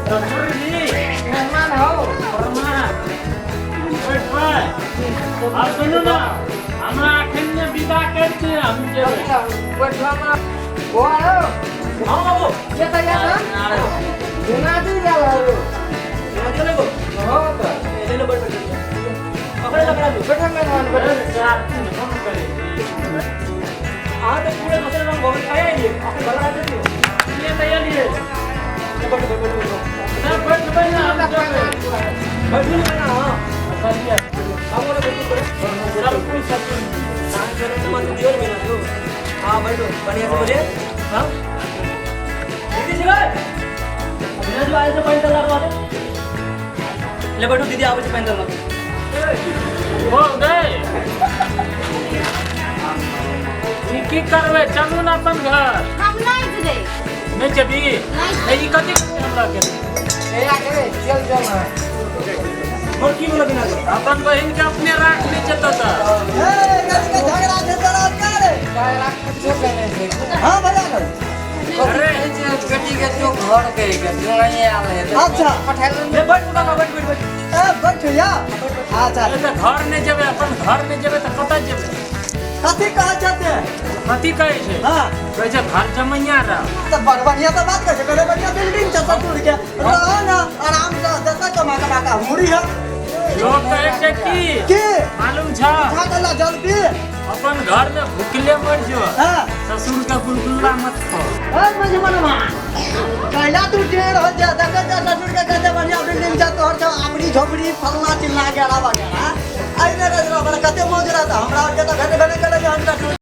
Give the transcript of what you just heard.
ससुर जी, मेहमान हो। प्रणाम। बैठबै। आब सुनू ने, हमरा अखन ने विदा कर दे, हम जेबै। बैठवा में बौआ हो। हाँ बाबू। के तैयार ना बिना दी गेल हो। चले गो। हो तो ले लो, बैठ बैठ, पकड़े लकड़ा लो। बैठो मेहमान, बैठो। चार दिन हम करै छी। हाँ तो पूरे मसाले रंग भवन खाया ही अपने भला रहते थे। ये तैयारी है। बैठ बैठ बैठ बैठ। ना बैठबै ने, हम जेबै। बैठू नहीं ना। हाँ। चलिए। हम बोले बैठू करे। सब कुछ ससुर जी। कहाँ चले तो मत दियो ना तो। हाँ बैठो, बढ़िया से बोलिए। हाँ दीदी जी भाई, अभिनव जो आए थे पैंतल लाख वाले ले बैठो दीदी, आवे से 45 लाख। हो गए। ई की करबै? चलू ने अपन घर। हम नहीं जेबै। नहि जेबी? नहि। ए, ई कथी हमरा के? ए आके चल चल ना। और की बोला बिना अपन बहिन के अपने राख लै छै तऽ। झगड़ा छै तोरा का रे? काय राख कुछो कहने छै। हाँ भैया गो। अरे। बेटी के जो घर के के जो नहीं आल है। अच्छा। पठाइल। ले बैठ काका, बैठ बैठ बैठ। ए बैठ या। अच्छा। ए, तऽ घर नहि जेबै? अपन घर नहि जेबै तऽ कतऽ जेबै? कथी कहै छै ते? कथी कहै छै? हाँ। कहै छै घर जमैया रह। तऽ बड़ बढ़िया तऽ बात कहै छै, कहले बढ़िया बिल्डिंग छै ससुर के, रह ना आराम से, जतऽ कमा कमा के मुड़ी है। लोग कहै छै की? की? मालूम छ? खा कला जल्दी। अपन घर में भूखले मर जो, हाँ। ससुर का गुलगुल्ला मत खो। ए मजमनवा, कहला तू टेढ़ हो जा, देखै छै ससुर के कहते बढ़िया बिल्डिंग छै तोहर छै, आपड़ी झोपड़ी फलना चिल्ला गेला वगैरह, एहिने रह बड़ा कते मौज रहता। हमरा आरके तऽ भेटबे नहि करै हम ससुर।